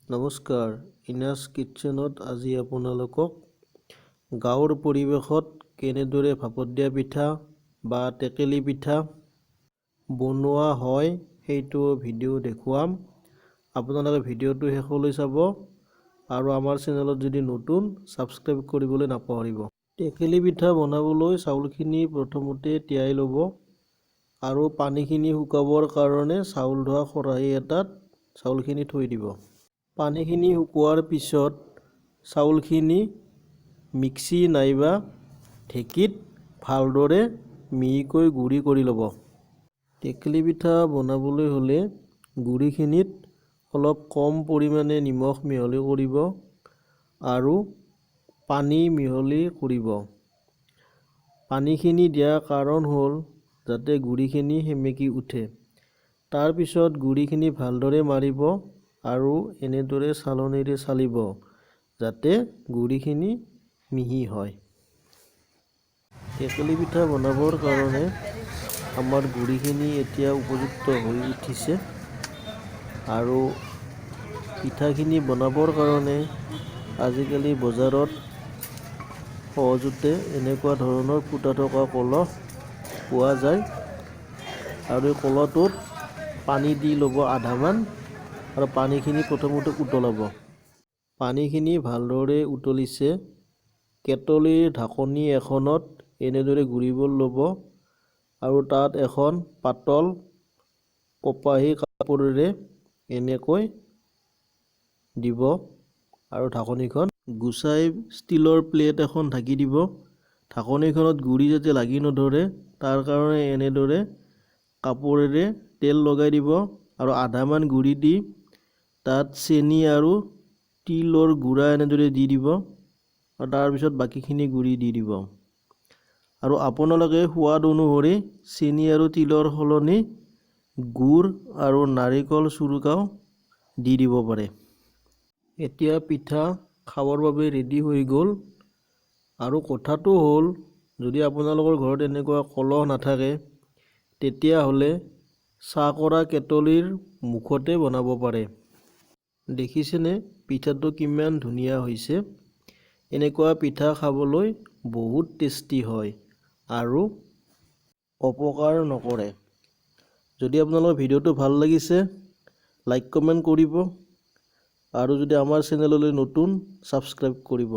নমস্কাৰ, ইনাছ কিটচেনত আজি আপোনালোকক গাঁৱৰ পৰিৱেশত কেনেদৰে ভাপত দিয়া পিঠা বা টেকেলি পিঠা বনোৱা হয় সেইটো ভিডিঅ' দেখুৱাম। আপোনালোকে ভিডিঅ'টো শেষলৈ চাব আৰু আমাৰ চেনেলত যদি নতুন, ছাবস্ক্ৰাইব কৰিবলৈ নাপাহৰিব। টেকেলি পিঠা বনাবলৈ চাউলখিনি প্ৰথমতে তিয়াই ল'ব আৰু পানীখিনি শুকাবৰ কাৰণে চাউল ধোৱা খৰাহী এটাত চাউলখিনি থৈ দিব। পানীখিনি শুকোৱাৰ পিছত চাউলখিনি মিক্সি নাইবা ঢেঁকীত ভালদৰে মিহিকৈ গুড়ি কৰি ল'ব। টেকেলি পিঠা বনাবলৈ হ'লে গুড়িখিনিত অলপ কম পৰিমাণে নিমখ মিহলি কৰিব আৰু পানী মিহলি কৰিব। পানীখিনি দিয়াৰ কাৰণ হ'ল যাতে গুড়িখিনি সেমেকি উঠে। তাৰপিছত গুড়িখিনি ভালদৰে মাৰিব আৰু এনেদৰে চালনীৰে চালিব যাতে গুড়িখিনি মিহি হয়। টেকেলি পিঠা বনাবৰ কাৰণে আমাৰ গুড়িখিনি এতিয়া উপযুক্ত হৈ উঠিছে আৰু পিঠাখিনি বনাবৰ কাৰণে আজিকালি বজাৰত সহজতে এনেকুৱা ধৰণৰ ফুটা থকা কলহ পোৱা যায় আৰু এই কলহটোত পানী দি ল'ব আধামান আৰু পানীখিনি প্ৰথমতে উতলাব। পানীখিনি ভালদৰে উতলিছে, কেটলিৰ ঢাকনি এখনত এনেদৰে গুৰিব ল'ব আৰু তাত এখন পাতল কপাহী কাপোৰেৰে এনেকৈ দিব আৰু ঢাকনিখন গুচাই ষ্টীলৰ প্লেট এখন ঢাকি দিব। ঢাকনিখনত গুড়ি যাতে লাগি নধৰে, তাৰ কাৰণে এনেদৰে কাপোৰেৰে তেল লগাই দিব আৰু আধামান গুড়ি দি তাত চেনি আৰু তিলৰ গুড়া এনেদৰে দি দিব আৰু তাৰপিছত বাকীখিনি গুড়ি দি দিব। আৰু আপোনালোকে সোৱাদ অনুসৰি চেনি আৰু তিলৰ সলনি গুড় আৰু নাৰিকল চুৰুকাও দি দিব পাৰে। এতিয়া পিঠা খাবৰ বাবে ৰেডি হৈ গ'ল। আৰু কথাটো হ'ল, যদি আপোনালোকৰ ঘৰত এনেকুৱা কলহ নাথাকে, তেতিয়াহ'লে চাহ কৰা কেটলিৰ মুখতে বনাব পাৰে। দেখিছেনে পিঠাটো কিমান ধুনীয়া হৈছে? এনেকুৱা পিঠা খাবলৈ বহুত টেষ্টি হয় আৰু অপকাৰ নকৰে। যদি আপোনালোকৰ ভিডিঅ'টো ভাল লাগিছে, লাইক, কমেণ্ট কৰিব আৰু যদি আমাৰ চেনেললৈ নতুন, ছাবস্ক্ৰাইব কৰিব।